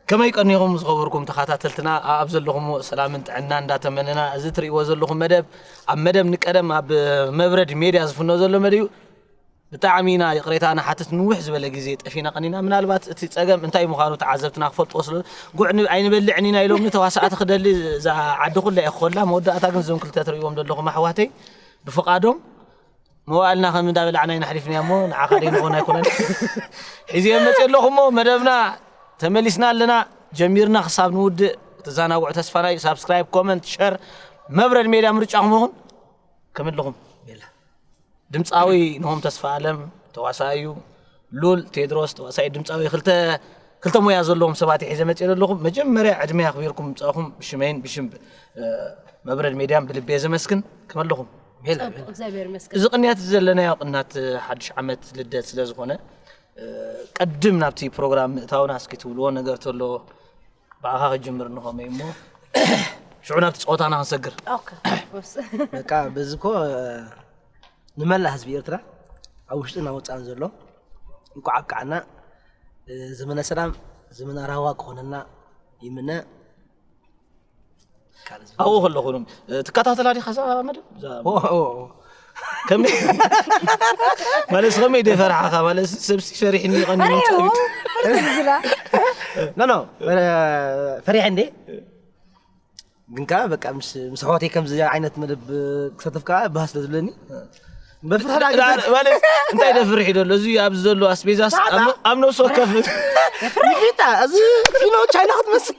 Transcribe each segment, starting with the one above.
ከመይ ቀኒኹም ዝኸበርኩም ተኸታተልትና? ኣብ ዘለኹም ሰላምን ጥዕና እንዳተመነና፣ እዚ ትርእይዎ ዘለኹም መደብ ኣብ መደብ ንቀደም ኣብ መብረድ ሜድያ ዝፍኖ ዘሎ መደብ እዩ። ብጣዕሚ ኢና ይቕሬታ ንሓትት፣ ንውሕ ዝበለ ግዜ ጠፊና ቀኒና። ምናልባት እቲ ጸገም እንታይ ምዃኑ ተዓዘብትና ክፈልጥዎ ስለ ጉዕ ን-፣ ኣይንበልዕን ኢና ኢሎም ተዋሳእቲ ክደሊ እዛ ዓዲ ኩላ እየ ክኾላ። መወዳእታ ግን እዞም ክልተ ትርእይዎም ዘለኹም ኣሕዋተይ ብፍቓዶም መዋእልና ከም እንዳበላዕና ኢና ኣሕሊፍና እሞ ንዓኻ ደይንኾን ኣይኮነን። ሒዘ መፅእ ኣለኹ እሞ መደብና ተመሊስና ኣለና። ጀሚርና ክሳብ ንውድእ ክትዘናግዑ ተስፋና እዩ። ሳብስክራይብ፣ ኮመንት፣ ሸር መብረድ ሜድያ ምርጫኹም ይኹን። ከመይ ኣለኹም? ድምፃዊ ነሆም ተስፋ ኣለም ተዋሳኢ እዩ። ሉል ቴድሮስ ተዋሳኢ ድምፃዊ። ክልተ ክልተ ሞያ ዘለዎም ሰባት ሒዘ መፅእ ኣለኹም። መጀመርያ ዕድመ ኣኽቢርኩም ምፃኹም ብሽመይን ብሽም እ፣ መብረድ ሜድያን ብልቤ ዘመስግን። ከመይ ኣለኹም? ሜላ፣ ጽቡቅ፣ ሜላ። እግዚኣብሔር ይመስገን። እዚ ቅንያት ዘለናዮ ቅናት ሓድሽ ዓመት ልደት ስለ ዝኾነ፣ እ፣ ቀድም ናብቲ ፕሮግራም ምእታውና እስኪ ትብልዎ ነገር ተሎ ብኣኻ ክጅምር ንኸመይ እሞ ሽዑ ናብቲ ጸወታና ክንሰግር። ኦኬ። ወስ- በቃ በዚ እኮ፣ እ፣ ንመላእ ህዝቢ ኤርትራ ኣብ ውሽጥን ኣብ ወጻእን ዘሎ እንኳዕ ኣብቅዓና። እ፣ ዘመነ ሰላም፣ ዘመነ ራህዋ ክኾነልና ይምነ። ካልእ ዝብል ኣብኡ ከለኹ እ፣ ትከታተላ ዲኻ እዛ መደብ? እዛ ኦ፣ ኦ፣ ኦ። ከም ማለት ከመይ ደፈርሓኻ? ማለት ሰብሲ ፈሪሕኒ ይቐኒ ፈሪሑ፣ መጻኢት። ፈሪሑ ዝላ። ኖ፣ ኖ፣ ፈ-፣ ፈሪሐ እንዴ? ግን ከኣ በቃ ምስ፣ ምስ ኣሕዋተይ ከምዚ ዓይነት መደብ ክሳተፍ ከኣ ባህ ስለ ዝብለኒ፣ በፍርሃት ዳ-፣ ኣግኝተ-፣ ማለት እንታይ ደፍርሕ እዩ ደሎ? እዚ ኣብዚ ዘሎ ኣስቤዛስ ኣብ ኖ-፣ ኣብ ነፍሲ ወከፍ ይፊታ፣ እዚ ፊኖ ቻይና ክትመስል።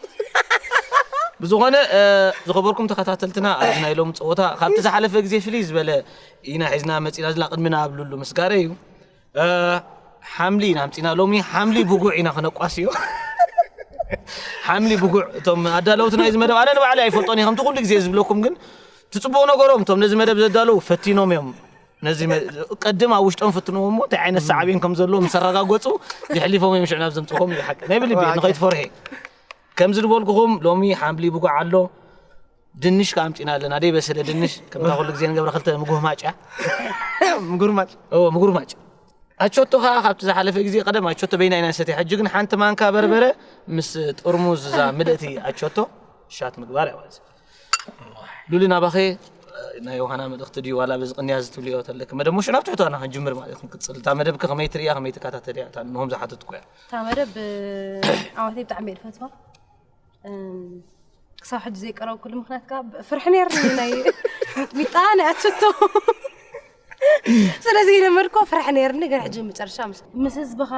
ብዝኾነ፣ እ፣ ዝኸበርኩም ተኸታተልትና፣ ኣብዚ ናይ ሎሚ ጸወታ ካብቲ ዝሓለፈ ግዜ ፍልይ ዝበለ ኢና ሒዝና መጺና ዘለና። ቅድሚና ኣብ ሉሉ ምስጋረ እዩ። እ፣ ሓምሊ ኢና ኣምጺና ሎሚ። ሓምሊ ብጉዕ ኢና ክነቋስዮ። ሓምሊ ብጉዕ፣ እቶም ኣዳለውቲ ናይዚ መደብ፣ ኣነ ንባዕለይ ኣይፈልጦን እየ፣ ከምቲ ኩሉ ግዜ ዝብለኩም፣ ግን እቲ ጽቡቕ ነገሮም፣ እቶም ነዚ መደብ ዘዳለዉ ፈቲኖም እዮም። ነዚ መ-፣ ቀድም ኣብ ውሽጦም ፍትንዎ እሞ፣ እንታይ ዓይነት ሳዕቤን ከም ዘለዎ ምስ ኣረጋገጹ፣ የሕሊፎም እዮም ሽዑ ናብ ዘምጽኹም ይሓቅ። ናይ ብልቢ፣ ንኸይትፈርሒ። ከምዚ ዝበልኩኹም፣ ሎሚ ሓምሊ ብጉዕ ኣሎ። ድንሽ ከኣ ኣምጺና ኣለና። ደይ በሰለ ድንሽ፣ ከምታ ኩሉ ግዜ ንገብራ ክልተ ምጉህማጭ እያ። ምጉርማጭ። ኦ፣ ምጉርማጭ። ኣቾቶ ከኣ ካብቲ ዝሓለፈ ግዜ ቀደም ኣቾቶ በይና ኢና ንሰትያ። ሕጂ ግን ሓንቲ ማንካ በርበረ ምስ ጥርሙዝ እዛ ምልእቲ ኣቾቶ ሻት ምግባር እያ ማለት እዩ። ሉሊ ናባኸ ናይ ዮሃና መልእኽቲ ድዩ ዋላ በዚ ቅንያ እዚ ትብልዮ ተለኪ? መደብ ሙሽ ናብ ትሕቶና ክንጅምር ማለት እዩ። ክንቅጽል። እታ መደብ ከመይ ትርእያ፣ ከመይ ትከታተልያ? እታ ንሆም ዝሓተትኩ እያ። እታ መደብ፣ ዓወተይ ብጣዕሚ እየ ዝፈትዋ። እም፣ ክሳብ ሕጂ ዘይቀረብኩሉ ምኽንያት ከኣ ብ-፣ ፍርሒ ነይርኒ ናይ ሚጣ ናይ ኣቸቶ። ስለዚ ይለመድኮ ፍርሒ ነይርኒ፣ ግን ሕጂ መጨረሻ ምስ፣ ምስ ህዝብኻ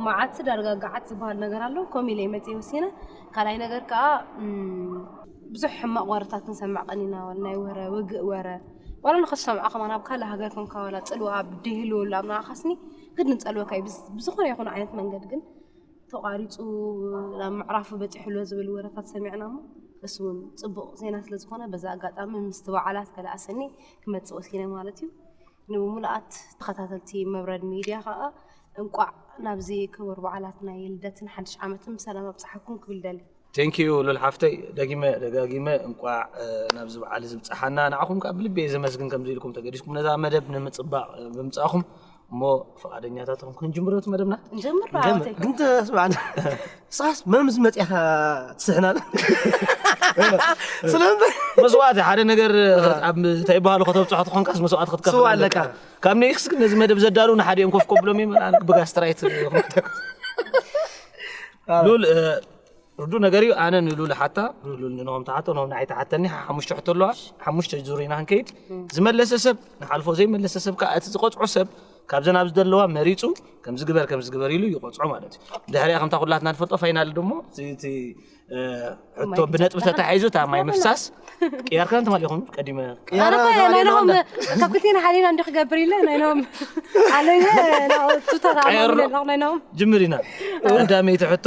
መዓት ዳርጋ ገዓት ዝበሃል ነገር ኣሎ። ከምኡ ኢለ መጽእ ወሲነ። ካልኣይ ነገር ከኣ፣ እም፣ ብዙሕ ሕማቕ ወረታት ንሰምዕ ቀኒና፣ ናይ ወረ፣ ውግእ ወረ። ዋላ ንኽትሰምዖ ከማን ኣብ ካልእ ሃገር ኮንካ ዋላ ጽልዋ ኣብ ደይህልወሉ ኣብ ንዓኻስኒ ግድን ጸልወካ እዩ። ብዝ-፣ ብዝኾነ ይኹን ዓይነት መንገድ ግን ተቋሪጹ ናብ ምዕራፉ በጺሑ ኣሎ ዝብል ወረታት ሰሚዕና እሞ፣ እሱ እውን ጽቡቕ ዜና ስለ ዝኾነ፣ በዚ ኣጋጣሚ ምስቲ በዓላት ከለኣሰኒ ክመጽእ ወሲነ ማለት እዩ። ንምሉኣት ተኸታተልቲ መብረድ ሚድያ ከኣ እንቋዕ ናብዚ ክቡር በዓላት ናይ ልደትን ሓድሽ ዓመትን ብሰላም ኣብጽሓኩም ክብል ደሊ። ቴንክ ዩ ሉል ሓፍተይ፣ ደጊመ ደጋጊመ እንቋዕ፣ እ፣ ናብዚ በዓል እዚ ብጽሓና። ንዓኹም ከኣ ብልቢ እየ ዘመስግን፣ ከምዚ ኢልኩም ተገዲስኩም ነዛ መደብ ንምጽባቕ፣ እ፣ ብምጻእኹም። እሞ ፍቓደኛታት ኹም ክንጅምር እቲ መደብና? ንጀምር ንጀምር። ብዓወተይ። ግን ተስማዕና። ንስኻስ መምስ መጺእኻ ትስሕናል? ስለምንታይ? መስዋእቲ ሓደ ነገር ኣብ እንታይ ይበሃሉ ከተብጽሖ ትኾንካስ መስዋእቲ ክትከፍል ስዋ ኣለካ። ኣለካ። ካብ ኔክስ ግን ነዚ መደብ ዘዳሉ ንሓዲኦም ኮፍ ከብሎም እዮም፣ ኣነ ብጋስትራይት ሉል፣ እ፣ ርዱእ ነገር እዩ። ኣነ ንሉል ሓታ፣ ሉል ንኖም ተሓቶ፣ ኖም ንዓይ ተሓተኒ፣ ሓሙሽተ ሕቶ ኣለዋ። ሓሙሽተ ዙር ኢና ክንከይድ። ዝመለሰ ሰብ ንሓልፎ፣ ዘይመለሰ ሰብ ከኣ እቲ ዝቐጽዖ ሰብ ካብዘን ኣብዚ ዘለዋ መሪጹ ከምዚ ግበር፣ ከምዚ ግበር ኢሉ ይቐጽዖ ማለት እዩ። ድሕሪኣ ከምታ ኩላትና ንፈልጦ ፋይናል ደሞ እቲ፣ እቲ፣ እ፣ ሕቶ ማይ ብነጥቢ ተታሒዙ እታ ማይ ምፍሳስ ቅያርካ እንተማል ይኹን ቀዲመ ኣነ እኮ ናይ ኖም ካብ ክልቴና ሓሊና እንዲ ክገብር ኢለ ናይ ኖም ኣለየ ቱታ ቀየሮ። ኣለኹ ናይ ኖም ጅምር ኢና። ቀዳመይቲ ሕቶ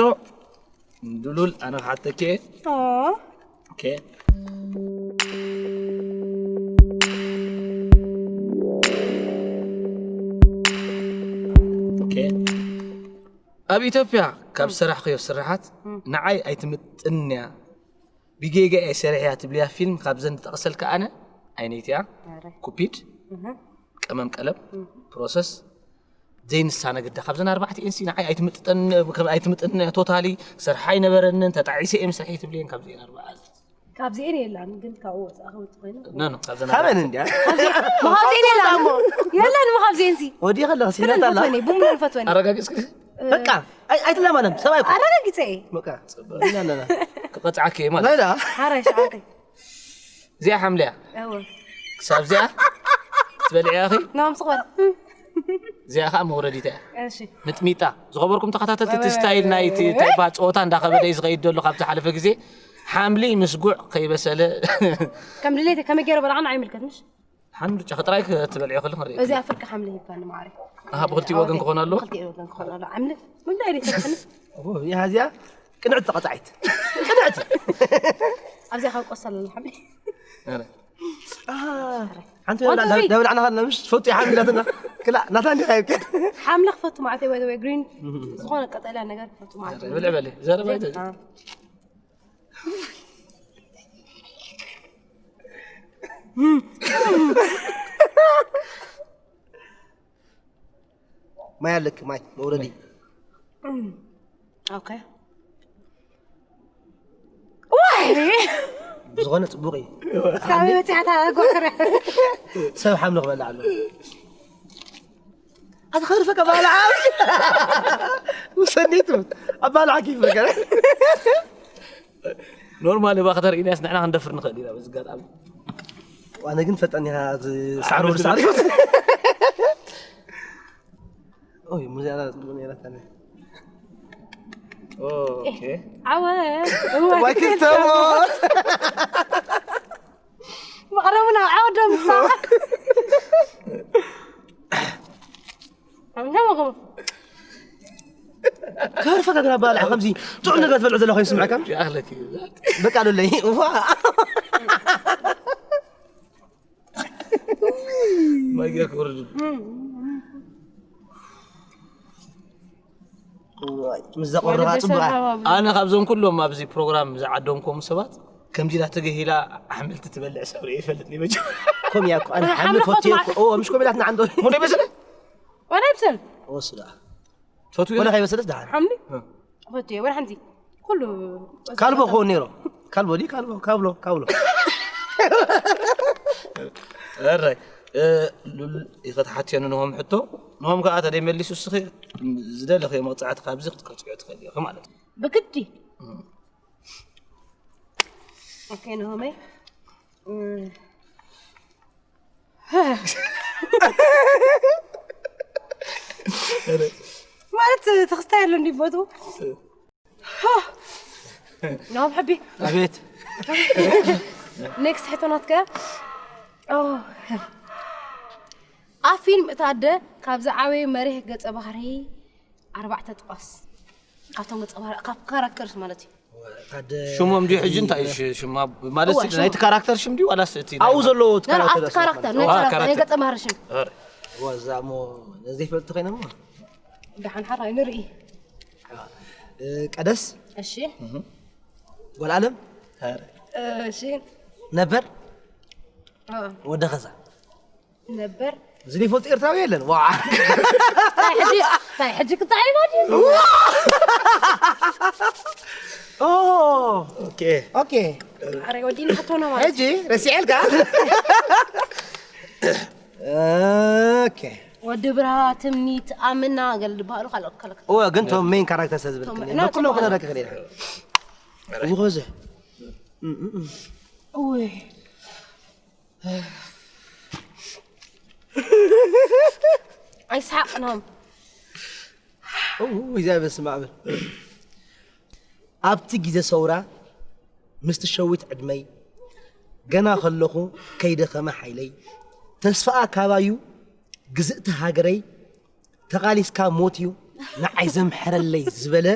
ንሉል ኣነ ክሓተኪ እየ። ኦ። ኦኬ። ኦኬ። ኣብ ኢትዮጵያ ካብ ዝሰራሕክዮ ስራሓት ንዓይ ኣይትምጥንያ፣ ብጌጋ እየ ሰሪሐያ ትብልያ ፊልም ካብዘን ዝጠቕሰልካ ኣነ ኣይነይቲ እያ? ኣረ። ኩፒድ፣ እህ። ቀመም ቀለም ፕሮሰስ ዘይንሳነ ግዳ ካብዘን ኣርባዕተ ኤንሲ ንዓይ ኣይትምጥጠን። ኣይትምጥን ቶታሊ። ሰርሓ ኣይነበረንን፣ ተጣዒሰ እየ ምስርሐይ ትብልየን ካብዚኤን ኣርባዓ። ካብዚኤን የላን ግን ካብኡ ወፃእ ክብል ትኮይኑ ኖ ኖ ካብዘን ካበን እንዲያ መኻብዚኤን የላን የላን መኻብዚኤን ሲ ወዲ ከለክ ሲነት ኣላ ፈትወኒ ቡምቡን ፈትወኒ ኣረጋጊጽ ክዲ በቃ ኣይትለማለም ሰብኣይ እኮ ኣረጋጊጸ እየ በቃ ጽበኛ ኣለና ክቐጽዓክ እየ ማለት ናይዳ ሓራይ ሸዓተ እዚኣ ሓምለያ እወ ክሳብ እዚኣ ትበልዕያ ኺ ናም ስቆር እዚኣ ከዓ መውረዲታ እያ እሺ ምጥሚጣ ዝኸበርኩም ተኸታተልቲ እቲ ስታይል ናይ እቲ ተባ ፀወታ እንዳኸበደ እዩ ዝኸይድ ዘሎ ካብ ዝሓለፈ ግዜ ሓምሊ ምስ ጉዕ ከይበሰለ ከም ድሌተ ከመይ ገይረ በላዓን ኣይምልከት ምሽ ሓምሊ ጨኸ ጥራይ ክትበልዕዮ ከለኹ ንርኢ እዚኣ ፍርቂ ሓምሊ ይባል ማዕረ ኣሃ ብክልቲኡ ወገን ክኾን ኣለዎ ክልቲኡ ወገን ክኾን ኣሎ ዓምሊ ምንታይ ደይተኸንስ እዚኣ ቅንዕቲ ተቐፃዒት ቅንዕቲ ኣብዚኣ ካብ ቆሳ ኣለና ሓምሊ ሓንቲ ደብላዕና ከለና ምሽ ትፈቱ ሓምሊ ናትና ክላ ናታ እንዲኻ ይብከል ሓምሊ ክፈቱ ማለት ወይ ወይ ግሪን ዝኾነ ቀጠልያ ነገር ክፈቱ ማለት ብልዕ በለ ዘረባ ይዘ ማይ ኣለክ ማይ መውረዲ ኦኬ ዋይ ብዝኾነ ፅቡቅ እዩ ካበይ በፂሓታ ጎክረ ሰብ ሓምሊ ክበላ ኣሎ ኣትኸርፈ ከባልዓ ውሰኒቱ ኣባልዓ ኪፈገረ ኖርማል እባ ከተርእይናስ ንሕና ክንደፍር ንኽእል ኢና በዚ ኣጋጣሚ ኣነ ግን ፈጠን ኢኻ ሳዕሮ ሳዕሮ ኦይ ሙዚቃ ጽቡቅ ነይራ ታዲያ ኦኬ ዓወ ዋይ ክልተ ሞት መቕረብና ዓወ ደምሳ ከርፈ ከግራ ባልዓ ከምዚ ጥዑም ነገር ትበልዑ ዘለኹ ይስምዐካ ይኣኽለክ እዩ በቃ ሉለይ ዋ ማይ ጌርክ ውርድ ምስ ዘቆረባ ጽቡቅ ኣነ ካብዞም ኩሎም ኣብዚ ፕሮግራም ዝዓደምኩም ሰባት ከምዚ ኢላ ተገሂላ ኣሕምልቲ ትበልዕ ሰብ ርእየ ይፈልጥ ኒ መጀመርያ ከም ያኩ ኣነ ሓሚ ሓሚ ፈትዮ ፈትዮ። እኮ ኦ ምሽ ኮሜላት ንዓንዶ ሙደ ይበስለ ወላ ይብሰል ወስዳ ትፈትው ወላ ከይበሰለስ ደሓን ሓምሊ ፈትዮ ወላ ሓንቲ ኩሉ ካልቦ ክኸውን ነይሮ ካልቦ ዲ ካልቦ ካብሎ ካብሎ ኣራይ ሉል ይኸትሓትዮ ንንሆም ሕቶ ንሆም ከዓ ተደይ መሊሱ እስኺ ዝደለኽዮ መቕፃዕቲ ካብዚ ክትቀፅዮ ትኽእል ኢኺ ማለት እዩ ብግዲ ኦኬ ንሆመይ ማለት ተኽስታይ ኣሎ እንዲ ቦቱ ናም ሕቢ ኣቤት ኔክስት ሕቶ ናትከ ኣብ ፊልም እታ ኣደ ካብ ዝዓበዩ መሪሕ ገፀ ባህሪ ኣርባዕተ ጥቐስ ካብቶም ገፀ ባህሪ ካብ ካራክተርስ ማለት እዩ ሽሞም ድዩ ሕጂ እንታይ ሽማ ማለት ናይቲ ካራክተር ሽም ድዩ ዋላስ እቲ ኣብኡ ዘለዎ ኣብቲ ካራክተር ናይ ገፀ ባህሪ ሽም ዋዛ ሞ ዘይፈልጥ ኮይነ ሞ ደሓን ሓራይ ንርኢ ቀደስ እሺ ጓል ኣለም እሺ ነበር ወደ ኸዛ ነበር ዝሊፎት ኤርትራዊ የለን ዋ ታይ ሕጂ ታይ ሕጂ ክታይ ባዲ ኦኬ ኦኬ ኣረ ወዲኒ ሕቶና ማለት ሕጂ ረሲዐልካ ኦኬ ወዲ ብርሃ ትምኒት ኣምና ገል ዝበሃሉ ካልኦት ከለክ እወ ግን ቶም ሜን ካራክተር ሰብ ዝብል ቶም- ክልኤ። ና- በኩሎም ቶም- ክነረክ ክልኤ። እወ ኸዚ እወይ ኣይስሓቅኖም እዛ በስማ ብል ኣብቲ ግዜ ሰውራ ምስቲ ሸዊት ዕድመይ ገና ከለኹ ከይደኸመ ሓይለይ ተስፋኣ ካባዩ ግዝእቲ ሃገረይ ተቓሊስካ ሞት እዩ ንዓይ ዘምሕረለይ ዝበለ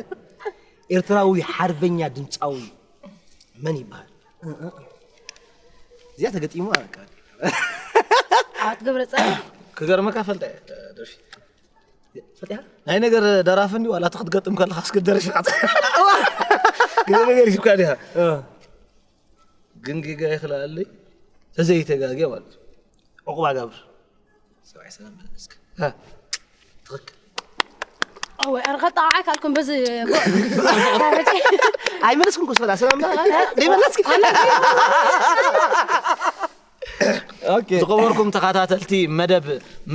ኤርትራዊ ሓርበኛ ድምፃዊ መን ይበሃል? እዚኣ ተገጢሙ ኣበቃ። ኣት ገብረ ጻድቅ ክገርመካ ፈልጠ ደርፊ ፈጢሃ ናይ ነገር ደራፊ እንዲ ዋላ ክትገጥም ከለካ እስኪ ደርፊ ገለ ነገር ይሽካ ዲኻ ግን ጌጋ ይኽልኣለይ ተዘይተጋግየ ማለት እዩ ዕቑባ ጋብር ሰብኣይ ሰላም በል እስኪ። ትኽክል። ወይ ኣረ ከጣዓይ ካልኩም በዚ ኣይመለስኩም እኮ ሰላ ሰላም ዘይመለስኪ። ዝኸበርኩም ተኸታተልቲ መደብ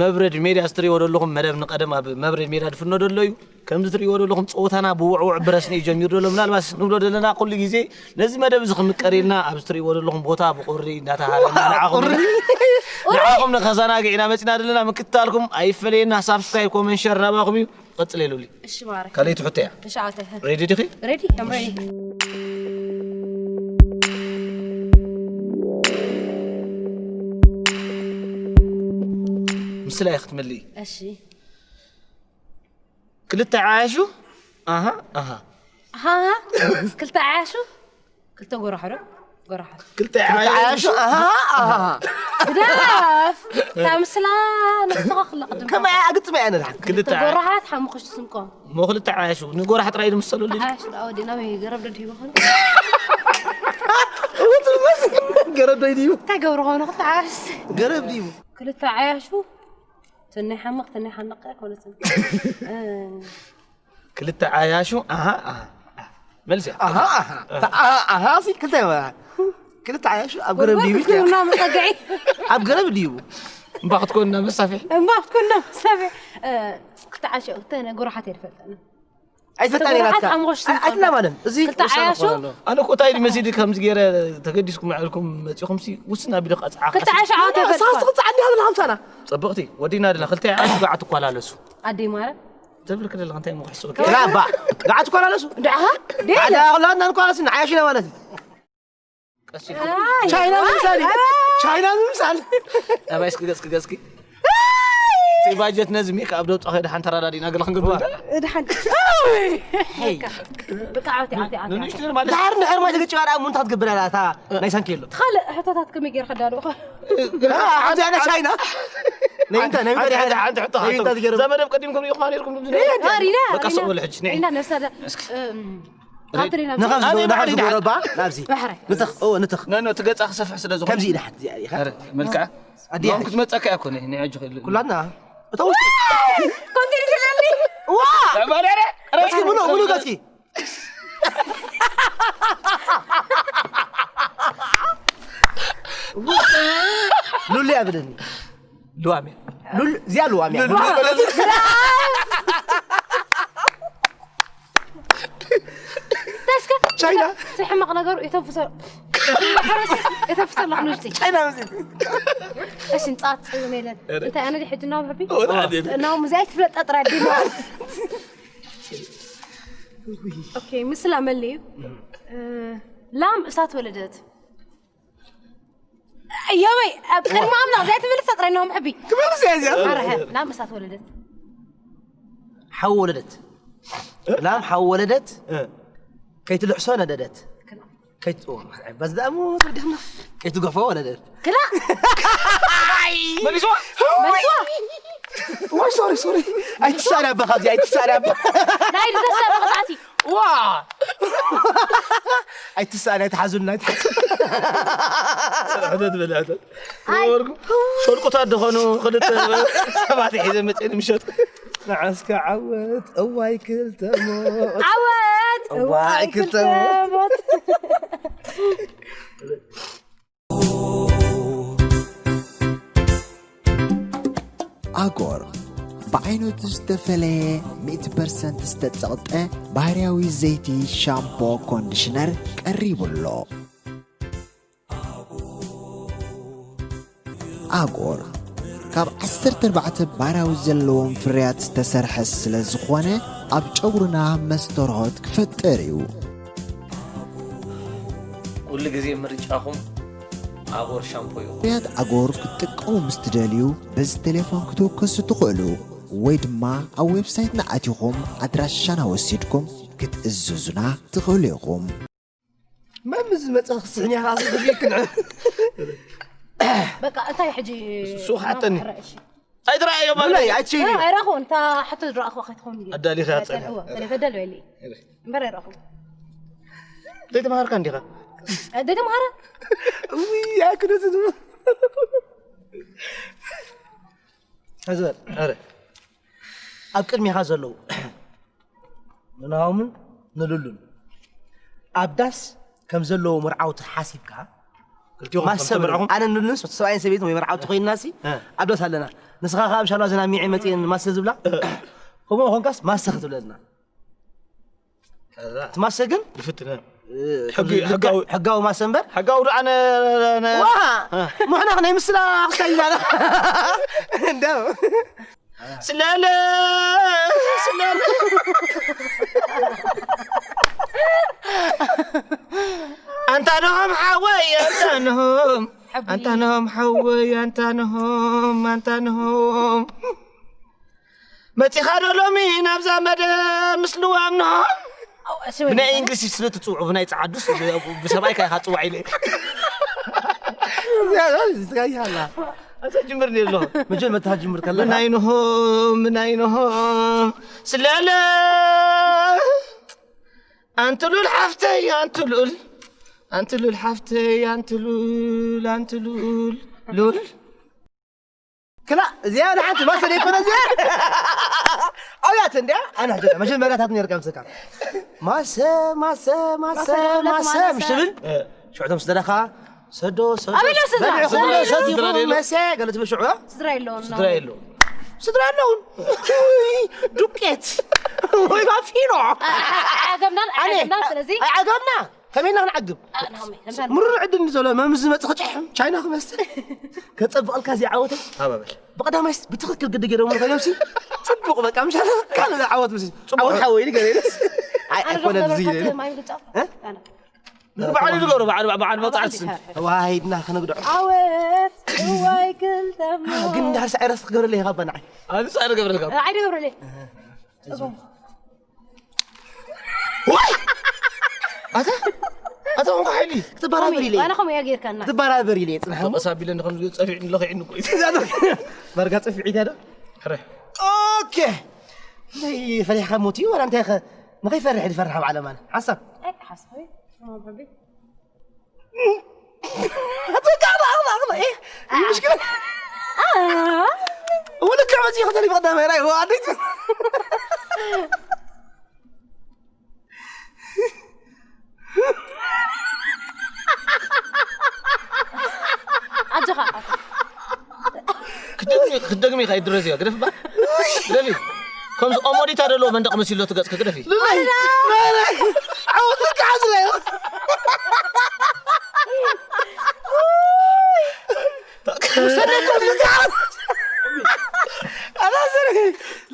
መብረድ ሜድያ፣ ስትሪዎ ዘለኹም መደብ ንቀደም ኣብ መብረድ ሜድያ ድፍኖ ደሎ እዩ። ከምዚ ትሪእዎ ዘለኹም ፀወታና ብውዕውዕ ብረስኒ እዩ ጀሚሩ ዘሎ። ምናልባት ንብሎ ዘለና ኩሉ ግዜ ነዚ መደብ እዚ ክምቀር ኢልና ኣብ ስትሪእዎ ዘለኹም ቦታ ብቁሪ እንዳተሃረና ንዓኹም ንዓኹም ንኸዘናግዕ ኢና መፂና ዘለና። ምክትታልኩም ኣይፈለየና። ሳብስክራይብ፣ ኮመንት፣ ሸር ናባኹም እዩ። ቀፅል የሉሊ። እሺ ማረ ካልኣይቲ ሕቶ እያ። ተሻዓተ ሬዲ ዲኺ? ሬዲ ከም ሬዲ ምስላ እየ ክትምልኢ። እሺ ክልተ ዓያሹ ኣሃ ኣሃ ኣሃ ክልተ ዓያሹ ክልተ ጎራሕሮ ጎራሓት ክልተ ዓያሹ ኣሃ ኣሃ ግዳፍ እታ ምስላ ነስተኻኽላ ቅድም ከመይ ኣግጥመ እያ ንድሓን ክልተ ክልተ ጎራሓት ሓሙኽሽቲ ስንቆም ሞ ክልተ ዓያሹ ንጎራሕት ጥራይ ድምሰሉ ዓያሹ ዳ ወዲና ወይ ገረብ ደድሂቦ ኾን ገረብ ዶ ድዩ እንታይ ገብሩ ኾኑ ክልተ ዓያሹ ገረብ ድዩ ክልተ ዓያሹ ትንይ ሓምቕ ትንይ ሓንቕ ኣይኮነትን ክልተ ዓያሹ ኣሃ ኣሃ መልሲ እያ ኣሃ ኣሃ ኣሃ ኣሃ ሲ ክልተ ይበሃል ክልተ ዓያሹ ኣብ ገረብ ድዩ ኢልካ እና መፀግዒ ኣብ ገረብ ድዩ እምባ ክትኮንና መሳፍሒ እምባ ክትኮንና መሳፍሒ ክልተ ዓያሹ ክልተ ጎራሓት እየ ዝፈልጠና ኣይትፈልጣ ኔራትካ ሓሙኽሽቲ ኣይትና ማለት እዚ ክልተ ዓያሹ ኣነ እኮ እንታይ ድመሲዲ ከምዚ ገይረ ተገዲስኩም ዕልኩም መፂኹም ሲ ውስን ኣቢሉ ቃፅዓ ክልተ ዓያሹ ዓወት ሳስ ይፈልጥኳ ትቕፅዓኒ ሃብል ሃምሳና ፅብቕቲ ወዲና ኣለና ክልተ ዓያሹ ጋዓ ትኳላለሱ ኣደይ ማረ ተብል ክደለ እንታይ ምኽሕስኦ ላባ ጋዓ ትኳላለሱ ድዓ ሓደ ኣኽላትና ንኳላሲ ንዓያሽና ማለት እዩ ቻይና ምምሳል እዩ። ቻይና ምምሳል ናባይ እስኪ ገፅኪ ገፅኪ እቲ ባጀት ነዚ ሜክ ኣብ ደውፃ ከይደ ሓንቲ ተራዳዲና ገለ ክንገብር ድሓን ብቃ ዓውቲ ዓውቲ ዓውቲ ንንሽተን ማለት ድሓር እንድሕር ማይ ተገጭባ ደኣ ሙንታ ክትገብር ኣላ እታ ናይ ሳንኬሎ ካልእ ሕቶታት ከመይ ገይርካ ዳልኡኻ ሓንቲ ኣነ ቻይና ናይ እንታይ ናይ እንታይ ሓንቲ ሓንቲ ሕቶ ናይ እንታይ ሓቶ ትገርም እዛ መደብ ቀዲምኩም ሪኢኹማ ነይርኩም ድምዚ ሪና በቃ ስቕ በሉ ሕጂ ንዒ ሪና ነብሳ ኣብቲ ሪና ንኸም ኣነ ዝዶ ባዕለይ ንኸም ድሓን- ዝዶ ባ ናብዚ ባሕራይ ንትኽ ኦ ንትኽ ነኖ እቲ ገጻ ክሰፍሕ ስለ ዝኾነ ከምዚ ኢዳ ሓት እዚኣ ኢኻ ኧረ፣ መልክዓ ኣዲኣ ሎም ክትመጸካ እኮ ነ ንዕጂ ክእል ኩላትና እታ ውሽጢ ኮንቲኒ ትለኒ ዋ ባዳረ እስኪ ሙሉ ሙሉ ገጽኪ ሉሊ ኣብለኒ ልዋሜ ሉል እዚኣ ልዋሚ ተስከ ቻይና እቲ ሕማቕ ነገሩ የተንፍሶ የተንፍሶ ኣለኹ ንውሽጢ ቻይና መሲል እሺ ንጻት ጽም የለን እንታይ ኣነ ድሕጂ እናው ሕቢ እናው ሙዚያ ትፍለጥ ጥራይ ዲማ ኦኬ ምስላ መለዩ ላም እሳት ወለደት የበይ ኣብ ቅድሚ ኣምላኽ ዘይትምልስ ጥራይ እናው ሕቢ ትመልስ እያ እዚኣ ኣረሀ ላም እሳት ወለደት ሓው ወለደት ላም ሓው ወለደት ከይትልሕሶ ነደደት ከይት በዚ ደኣ ሞ ተወዲኽና ከይትገፎ ወለደት ክላ መሊስዋ መሊስዋ ወይ ሶሪ ሶሪ ኣይትሳእኒ ኣባ ካብዚ ኣይትሳእኒ ኣባ ናይ ድተሳ መቕጻዕቲ ዋ ኣይትሳእኒ ኣይትሓዙልና ኣይትሓዙ ሕተት በል ሕተት ወርጉ ሸልቁታት ደኾኑ ክልተ ሰባት ሒዘ መፅአኒ ምሸት ንዓስካ ዓወት እዋይ ክልተ ሞት ዓወት እዋይ ክልተ ሞት ኣጎር ብዓይነቱ ዝተፈለየ ሚእቲ ፐርሰንት ዝተጸቕጠ ባህርያዊ ዘይቲ ሻምፖ ኮንዲሽነር ቀሪቡ ኣሎ። ኣጎር ካብ ዓሰርተ ኣርባዕተ ባህርያዊ ዘለዎም ፍርያት ዝተሰርሐ ስለ ዝኾነ ኣብ ጨጉርና መስተርሆት ክፈጥር እዩ። ኩሉ ግዜ ምርጫኹም ኣጎር ሻምፖ እዩ ፍርያት ኣጎር ክትጥቀሙ ምስ ትደልዩ በዚ ቴሌፎን ክትውከሱ ትኽእሉ ወይ ድማ ኣብ ዌብሳይትና ኣቲኹም ኣድራሻና ወሲድኩም ክትእዝዙና ትኽእሉ ኢኹም። መን ዝመፀ ክስሕን እያ ካስ ግዜ ክንዕ በቃ እንታይ ሕጂ ሱቕ ሓተኒ። ረእሺ ኣይትረኣዮ ማለት ብላይ ኣቺ ኣይረኹን እታ ሕቶ ዝረኣኹ ከይትኸውን ኣዳሊኻ ጸኒሑ። ተደልበሊ እምበር ኣይረኹም ዘይተማሃርካ እንዲኻ ደተምሃረ ውይ ኣክደት ዝቡ ሕዚ በል። ኣረ ኣብ ቅድሚኻ ዘለዉ ንናሆምን ንሉሉን ኣብ ዳስ ከም ዘለዉ መርዓውቲ ሓሲብካ ክልቲኹም ከም ማሰብ ተመርዕኹም? ኣነ ንሉሉን ሰብኣይን ሰበይትን ወይ መርዓውቲ ኮይንና ሲ እ። ኣብ ዳስ ኣለና። ንስኻ ከኣ ምሻላ ዝና ሚዒ መጺኤን ማሰ ዝብላ ከምኡ ኾንካስ ማሰ ክትብለልና ትማሰ ግን ይፍትን ሕጊ ሕጋዊ ሕጋዊ ማሰ እምበር ሕጋዊ ዶ ኣነ ዋ ሙሕና ናይ ምስላ ክሳይ ይላል እንደው ስለለ ስለለ ኣንታ ነሆም ሓወይ ኣንታ ነሆም ኣንታ ነሆም ሓወይ ኣንታ ነሆም ኣንታ ነሆም መጺኻ ዶ ሎሚ ናብዛ መደብ ምስ ልዋም ንሆም? ብናይ እንግሊዝ ስለ ትጽውዑ ብናይ ጸዓዱስ ብሰብኣይካ ኢኻ ትጽዋዕ ኢለ። ኣታ ጅምር ነሎ። መጀመርታ ጅምር ከለኻ። ምናይ ንሆም ምናይ ንሆም ስለለ ኣንቲ ሉል ሓፍተይ ኣንቲ ሉል ኣንቲ ሉል ሓፍተይ ኣንቲ ሉል ኣንቲ ሉል ሉል ክላ እዚኣ ንሓንቲ ማሰ ዘይኮነ እዚኣ ኣብያት እንዲያ ኣና ጀ መጀመርያታት ነርካ ምስካ ማሰ ማሰ ማሰ ማሰ ማሰ። ምሽ ትብል ሽዑቶም ስደረኻ ሰዶ ሰዶ ኣበይ ኣሎ ስድራ? በልዑ ስድራ ሰዶ የለውን። ሰቲኹም መሰ ገለ ትብል ሽዑ ስድራ የለውን ነው። ስድራ የለውን። ስድራ ኣለውን ዱቄት ወይ ባፊኖ ኣገምናል ኣነ ኣገምናል ስለዚ ኣይዓገብና ከመይ ኢና ክንዓግብ ኣናሚ ምሩር ዕድል ንዘሎ መምዝ ዝመጽእ ክጭሕም ቻይና ክመስል ከጸብቐልካ እዚ ዓወተይ ሃባበል ብቐዳማይስ ብትኽክል ግዲ ገይሮም ኮይኖምሲ ጽቡቕ በቃ ምሻ ካልእ ዓወት ምስ ዓወት ሓወይ ንገር ኢለስ ኣይ ኣይኮነን እዚ ኢለ ማይ ብጫ እ? ኣነ ንባዕሉ ንገሩ ባዕሉ ባዕሉ መጻዕት ስም ዋይድና ከነግዶ ዓወት ዋይ ክልተሞ ግን ዳር ሳይረስ ክገብረለይ ካብ በናዓይ ኣንጻር ገብረልካ ኣይ ገብረለይ ኣታ ኣታ ኾንካ ሓይሊ ክትበራበር ኢለ ኣነ ከምኡ እያ ጌርካና ክትበራበር ኢለ ጽናሕ ተቀሳቢለ ንኸም ዝገ ጸፊዕ ንለኸ ይንኩ ማርጋ ጸፊዕ ኢዳ ዶ ሕረ ኦኬ ፈሪሕካ ሞት እዩ ወላ እንታይ ንኸይፈርሕ ዝፈርሕ ኣብ ዓለማና ሓሳብ ሓሳብ ولك عوزي ياخذ لي بغدا ما يراي هو عديت ኣጆኻ ክትደግሚ ክትደግሚ ኢኻ ይድረስ እያ ግደፍ ባ ግደፊ ከምዚ ኦሞዲታ ደሎ መንደቕ መሲሎ ትገጽ ክግደፊ ልላይ ዓወት ልካ ዓዝራዮ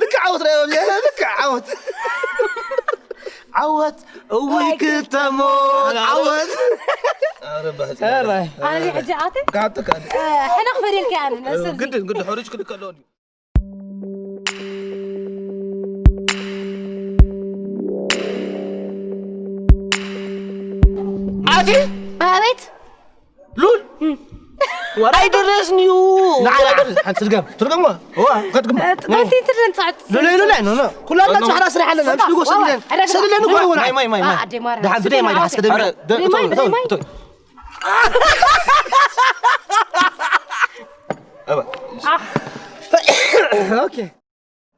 ልካ ዓወት ራዮ ልካ ዓወት ዓወት እውይ ክተሞ ዓወት ኣነ ሕጂ ኣተ ጋብተካ ሕነ ክፈርየልካ ኣነ ነስብ ግድን ግድ ሕሩጭ ክልከሎ ኣቲ ኣቤት ሉል ኣይደረስን እዩ ንዓይ ሓንቲ ትርገም ትርገም ዋ ከትግም ጥንቲ ትደን ጻዕት ሉል ሉል ኖ ኖ ኩላና ጻዕራ ስራሕ ኣለና ንጎስ ብለን ሰለለን ጎ ይሆና ማይ ማይ ማይ ማይ ደሓን ብደይ ማይ ደሓን ስከደም ኦኬ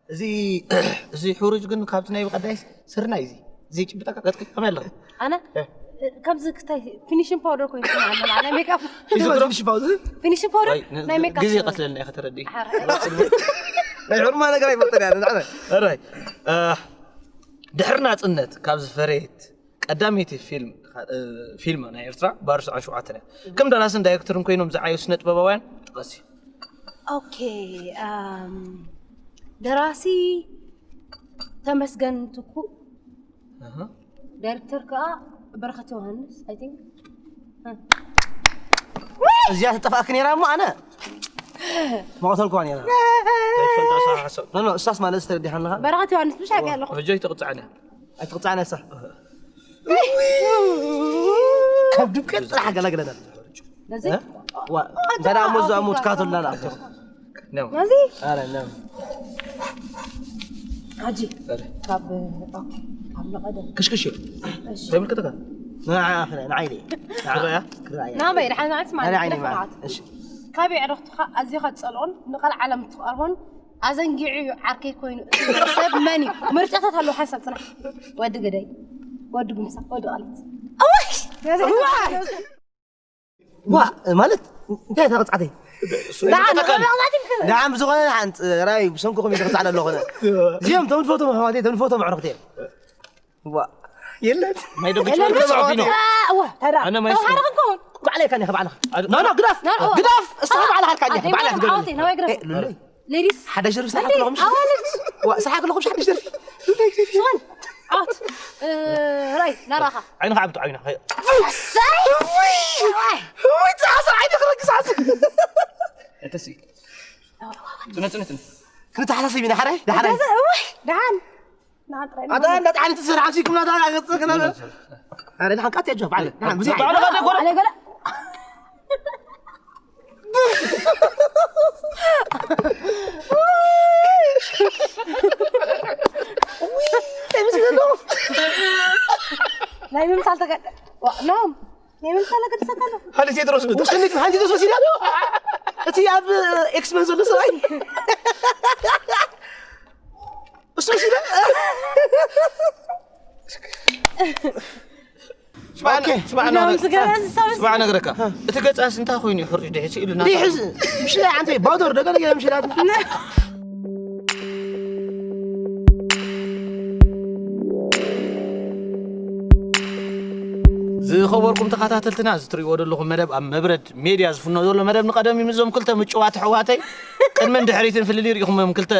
እዚ እዚ ሕሩጅ ግን ካብቲ ናይ ብቐዳይ ስርናይ እዚ እዚ ጭብጣ ቀጥቅጥ ከመይ ኣለኹ ኣነ ከምዚ ክታይ ፊኒሽን ፓውደር ኮይኑ ስማ ኣሎ ማለት ሜካፕ ፊኒሽን ፓውደር ፊኒሽን ፓውደር ናይ ሜካፕ ግዜ ቀትለልና ኢኸ ተረዲ ናይ ሕርማ ነገር ኣይፈልጠን ያለ ኣራይ ድሕሪ ናጽነት ካብ ዝፈረየት ቀዳመይቲ ፊልም ፊልም ናይ ኤርትራ ባርስ ዓን ሸውዓተ እያ። ከም ደራስን ዳይሬክተርን ኮይኖም ዝዓዩ ስነ ጥበባውያን ጥቐሲ። ኦኬ፣ ኣም፣ ደራሲ ተመስገን ትኩእ፣ ኣሃ። ዳይሬክተር ከኣ በረኸት ዮሃንስ፣ I think። እዚኣ ተጠፋእክ ነይራ እሞ ኣነ መቐተልኳ ነይራ። ኣይትፈልጣ ሰሓ ሓሳብ። ኖ፣ ኖ፣ እሳስ ማለት ዝተረዲሓ ኣለኻ? በረኸት ዮሃንስ ብሻ ኣለኹ። ሕጂ ኣይትቕጻዕን እያ። ኣይትቕጻዕን እያ እሳ። ካብ ድምቀት ጥራሕ ኣገላግለና። ነዚ? እ? ዋ፣ እንታይ ደኣ እሞ እዛ እሞ ትካተሉና ንኣቶ። ነው። ነዚ? ኣረ፣ ነው። ሓጂ፣ ኣረ። ካብ፣ ኦኬ፣ ካብ ነቐደ። ክሽክሽ እዩ። እሺ። ተመልከተካ? ንዓ፣ ንዓ፣ ንዓይ ኢለ። ንዓ፣ ክረያ? ክረያ። ናበይ? ድሓን ንዓይ ትስማዕ፣ ንዓይ ኢለ ንዓይ። እሺ። ካበይ ዕረፍትኻ ኣዚኻ ትጸልኦን ንቐልዓለም ትቐርቦን ኣዘንጊዑ እዩ ዓርከይ ኮይኑ። ሰብ መን እዩ? ምርጫታት ኣለዎ። ሓሳብ ጽናሕ። ወዲ ግደይ፣ ወዲ ጉምሳ፣ ወዲ ቃሊት። ዋ ማለት እንታይ ተቐጻዕተይ? ደሓን ብዝኾነ ሓንቲ ራይ ብሰንኩኹም ይተቕጻዕ ኣለኹ። እዚኦም ተምትፈቶም ኣሕዋተይ ተምትፈቶም ኣዕሩኽተይ። ዋ የለት ማይ ዶ ብጭ ወርዶ ጸዓፊ ነው። እዋ ተራ ኣነ ማይ ስለ- ተዋሓደ ክንከውን ባዕለይ ካን ኢኻ ባዕልኻ ኣድ- ኖ ኖ ግዳፍ ኖ፣ ኖ። ግዳፍ እስኻ ባዕልኻ ካን ኢኻ ኣደይ ባዕልኻ ማርያም ግዳፍ ዓወተይ፣ ነዋይ ግዳፍ። ሉሉይ ሌዲስ ሓዳሽ ደርፊ ስራሕ ከለኹም ኣዋልድ ዋ ስራሕ ከለኹም ሓዳሽ ደርፊ ሉሉይ ግዳፍ ሽወን ዓወት እ፣ ራይ ናራኻ ዓይንኻ ዓብጡ ዓይንኻ። ኣሰይ ወይ ጻዕሳ ዓይነ ክረግስ ዓስ እተሲ ጽነ ጽነ ጽነ ክንተሓሳሰብ ኢና ሓራይ ዳሓራይ ገዛ እዋይ ደሓን ናጥራይ ኣታ እንዳ ጣዕኒ ትሰርሕ ዓብሲኩም ናታ ገጽ ክና ኣረ ደሓን ቃት ያጆ ባዕለ ደሓን ብዙሕ ባዕለ ባዕለ ኮነ ኣለ ገለ ናይ ምምሳል ተገ ኖም ናይ ምምሳል ገድሰካ ኣሎ ሓንቲ ቴድሮስ ምጥ ስኒት ሓንቲ ቴድሮስ ወሲዳ እቲ ኣብ ኤክስመን ዘሎ ሰብኣይ እሱ ወሲዳ ስማዕ ነግረካ እቲ ገጻስ እንታይ ኮይኑ ይሕርጭ ድሕሲ ኢሉና ዲሕዝ ምሽላ ዓንተ ባውደር ደገ ደገ ምሽላት ዝኸበርኩም ተኸታተልትና እዚ ትርእይዎ ዘለኹም መደብ ኣብ መብረድ ሜድያ ዝፍኖ ዘሎ መደብ ንቐደም እዩ። ምስዞም ክልተ ምጭዋት ኣሕዋተይ ቅድምን ድሕሪትን ፍልልይ ርኢኹም እዮም። ክልተ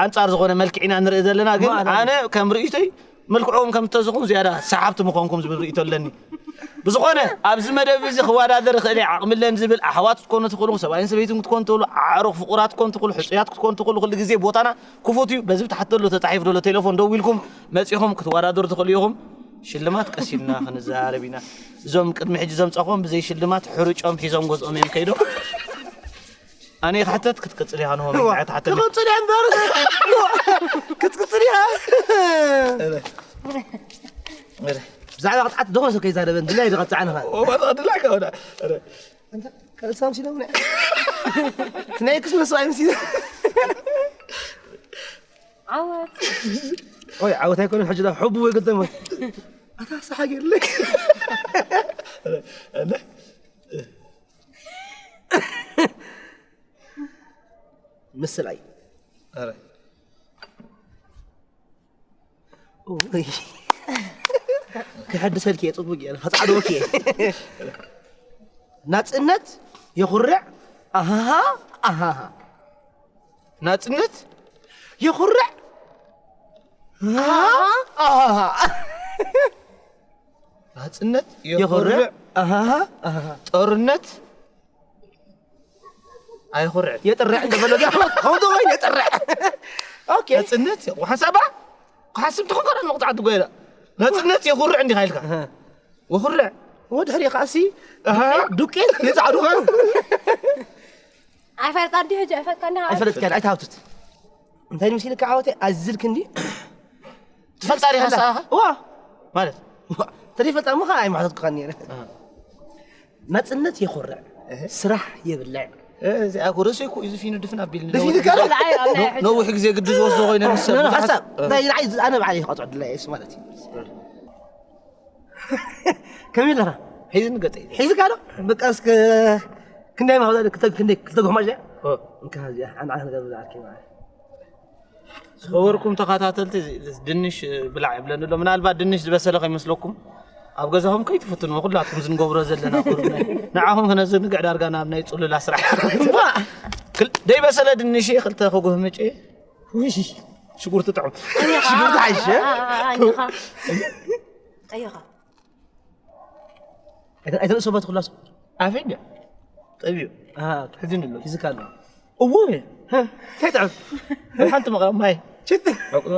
ኣንጻር ዝኾነ መልክዕ ኢና ንርኢ ዘለና፣ ግን ኣነ ከም ርእይቶይ መልክዖም ከም እተዝኹም ዝያዳ ሰሓብቲ ምኾንኩም ዝብል ርእይቶ ኣለኒ። ብዝኾነ ኣብዚ መደብ እዚ ክወዳደር ይኽእል እየ ዓቕሚ ኣለን ዝብል ኣሕዋት ክትኮኑ ትኽእሉ፣ ሰብኣይን ሰበይትን ክትኮኑ ትኽእሉ፣ ኣዕሩኽ ፍቑራት ክትኮኑ ትኽእሉ፣ ሕጹያት ክትኮኑ ትኽእሉ፣ ኩሉ ግዜ ቦታና ክፉት እዩ። በዚ ብታሕቲ ዘሎ ተጻሒፉ ዘሎ ቴሌፎን ደዊልኩም መጺኹም ክትወዳደሩ ትኽእሉ ኢኹም። ሽልማት ቀስ ኢልና ክንዘራረብ ኢና። እዞም ቅድሚ ሕጂ ዘምጻኹም ብዘይ ሽልማት ሕርጮም ሒዞም ገዝኦም እዮም ከይዶም። ኣነ ክሕተት ክትቅጽል ኢኻ ንሆም ኣይትሓተኒ። ክትቅጽል እያ እምበር ክትቅጽል ኢኻ ብዛዕባ ቅጥዓት ደኾነ ሰብ ከይዛረበን ድላይ ዝቐፅዓን ኻ ድላይካ ወዳ ሳምሲኖም ናይ ክስመስ ኣይምሲ ዓወት ኦይ ዓወት ኣይኮነን ሕጂ ዳ ሕቡ ወይ ገጠመ ኣታ ሰሓ ገለ ምስላይ ክሕድሰልኪ እየ ፅቡቅ እየ ከፃዕደወኪ እየ ናፅነት የኹርዕ ኣሃሃ ኣሃሃ ናፅነት የኹርዕ ኣሃሃ ኣሃሃ ናፅነት የኹርዕ የኹርዕ ኣሃሃ ኣሃሃ ጦርነት ኣይኹርዕ የጥርዕ እንደበለጋ ከምዚ ወይ የጥርዕ ኦኬ ናፅነት ሓንሳባ ክሓስብ ትኾን ከረ መቁጣዕቲ ጎይላ ናፅነት የኹርዕ እንዲኻ ኢልካ ወኹርዕ ወድሕሪ ከኣሲ ዱቄት የፃዕዱኻ ኣይፈልጣ እንዲ ሕጂ ኣይፈልጣ እንዲ ኣይፈለጥካ ኣይትሃውትት እንታይ ንምስልካ ዓወተ ኣዝል ክንዲ ትፈልጣ ዲኻ ሰኣኻ ዋ ማለት ተደይፈልጣ እሞ ከዓ ኣይማሕተትኩኻ ነረ ናፅነት የኮርዕ ስራሕ የብልዕ እዚኣ እኮ ርእሰይ እኮ እዩ ዝፊኑ ድፍን ኣቢልኒ ደፊንካ ነዊሕ ግዜ ግዲ ዝወስዶ ኮይነ ምስ ሰብ ብዙሓት- ሓሳብ እንታይ ንዓይ ኣነ ባዕለይ ይኸጥዑ ድላየስ ማለት እዩ ከመይ ኣለኻ ሒዝኒ ገጠይ ሒዝካ ዶ በቃ እስከ ክንደይ ማክዳ ክንደይ ክልተ ጎማሽ እያ እንካ እዚኣ ሓንቲ ዓይነት ነገር ብዛዕባ ኣርኪ ማለት ዝኸበርኩም ተኸታተልቲ ድንሽ ብላዕ ይብለኒ ኣሎ ምናልባት ድንሽ ዝበሰለ ከይመስለኩም ኣብ ገዛኹም ከይትፍትኑ ኩላትኩም ዝንገብሮ ዘለና ኩሉ ንዓኹም ክነዘንግዕ ዳርጋ ናብ ናይ ፅሉላ ስራሕ ደይበሰለ ድንሽ ክልተ ክጉህምጭ ሽጉርቲ ጥዑም ሽጉርቲ ሓይሸ ጠይኻ ኣይተርእሶ ባት ኩላሶ ኣፈኛ ጠቢዩ ሕዝን ኣሎ ሒዝካ ኣሎ እዎ እንታይ ጥዑም ሓንቲ መቕረብ ማይ ሽት ኣቁኖ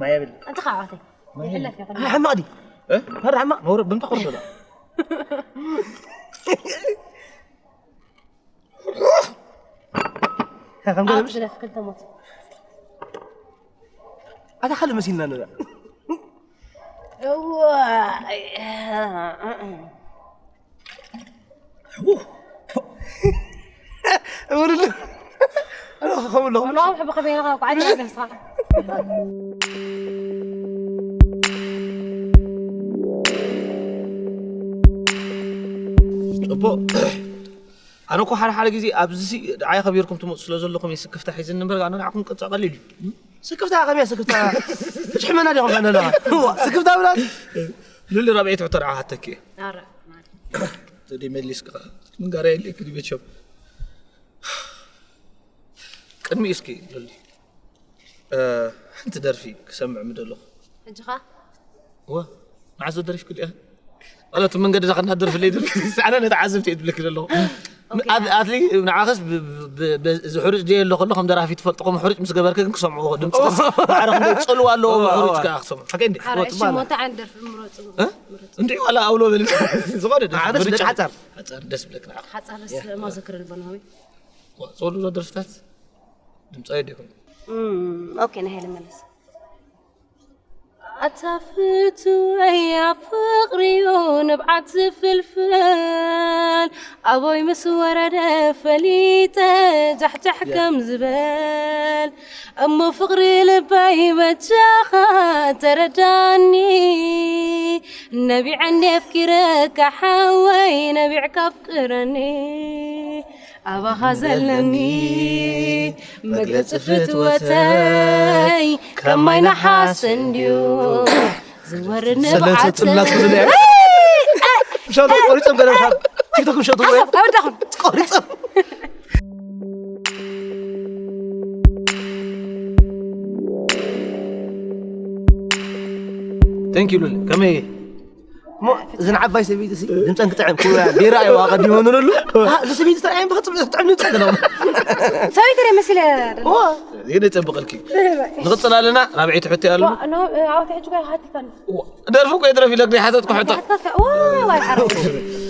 ማይ የብል ኣንተ ኻባተይ ይሕለፍ ይኹን ሕማቕ ዲ ኧረ ሕማቕ መውረድ ብምታ ኮርሶላ ከም ገለ ምሽ ሽለፍ ክልተ ሞት ኣታ ካልእ መሲልና ንላ እዋ እውልሉ ኣለኹ። ወላ ኣብ ሕቢ ከመይ ኢኻ ቋዕቲ ገዝኻ? ጽቡቕ። ኣነ እኮ ሓደ ሓደ ግዜ ኣብዚ ሲ-፣ ንዓይ ከቢርኩም ትመጹ ስለ ዘለኹም እዩ ስክፍታ ሒዝኒ እምበር፣ ኣነ ንዓኹም ቅጻ ቀሊል እዩ። ስክፍታ ከመይ ስክፍታ? ትሽሕመና ዲኹም ከነለኻ? እዋ፣ ስክፍታ ብላት? ሉሊ ራብዒት ሕቶ ንዓኻ ሃተኪ እየ። ኣረ፣ ማሪ። ተዲ መሊስካ። ምንጋራ የለ ክዲ ቤት ሸብ። ቅድሚ እስኪ ሉሊ። እ፣ ሓንቲ ደርፊ ክሰምዕ ምደለኹ። ሕጂ ኸ? እዋ፣ መዓዝ ደሪፍኩ ዲኣ? ማለት መንገዲ ዳኸና ደርፊ ለይ ደርፊ። ኣነ ነቲ ዓዘብቲ እየ ዝብለኪ ዘለኹ። ኦኬ። ኣት-፣ ኣትሊ ንዓኸስ ብ-፣ ብ-፣ ብ-፣ እዚ ሕሩጭ ድየ ኣሎ ከሎ ከም ደራፊ ትፈልጥኹም ሕሩጭ ምስ ገበርክ ግን ክሰምዕዎ ድምፂ ማዕረ ክንደይ ፅልዋ ኣለዎ እዋ፣ ሕሩጭ እዋ። ከኣ ክሰምዑ። ሓቀይ እንዴ? ሓራይ፣ እዋ፣ ትማሊ። ሽሞንታ ዓይነት ደርፊ ምረፁ። እ? ምረፁ። እንድዒ ዋላ ኣውሎ በል። ዝኾነ ደርፊ። ሓደስ ምርጫ ብለክ ሓፃር። ሓፃር ደስ ብለክ ንዓኻ። ሓፃርስ ያ። ማዘክር ልቦና ሆይ። እዋ፣ ዝወልዶ ደርፍታት ድምፃዊ ዲኹም? እም፣ ኦኬ፣ ናይ ሃይለ መለስ። ኣታ ፍትወይ ኣብ ፍቕሪዩ ንብዓት ዝፍልፍል፣ ኣቦይ ምስ ወረደ ፈሊጠ ጃሕጃሕ ከም ዝበል። እሞ ፍቕሪ ልበይ በጃኻ ተረዳኒ፣ ነቢዐ እንዴ ኣፍቂረካ ሓወይ ነቢዕካ ኣፍቅረኒ። ኣባኻ ዘለኒ መግለጺ ፍትወተይ ከም ማይ ነሓስ እንድዩ ዝወርድ ሰለተ ንብዓት። ጽላት ክብሉ እያ። ምሻሉ ቆሪጾም ገለ ካብ ቲክቶክ ምሸጡ ወይ? ሓሳብ ከበዳኹም። ቆሪጾም። Thank you ሉል። ከመይ? እሞ እዘን ዓባይ ሰበይቲ ሲ ድምፀን ክጥዕም ኩ ቢራ እዩ ኣቐዲሙ ንብሉ። አ፣ እዚ ሰበይቲ ጥራይ እምበ ክጥዕም፣ ክጥዕም ንብሉ። ሰበይቲ ዶ መሲለ? ዋ፣ ይሄ ይጸብቐልኪ። ንቕጽል ኣለና። ራብዐይቲ ሕቶ ኣሎ። ዋ፣ ኖ፣ ኣውቲ ሕጂ ጋር ሃትፈን። ዋ፣ ደርፊ እኮ ይድረፍ ኢለክ ናይ ሓተትኩ ሕቶ። ሃትፈን፣ ዋ፣ ዋይ፣ ሓራይ።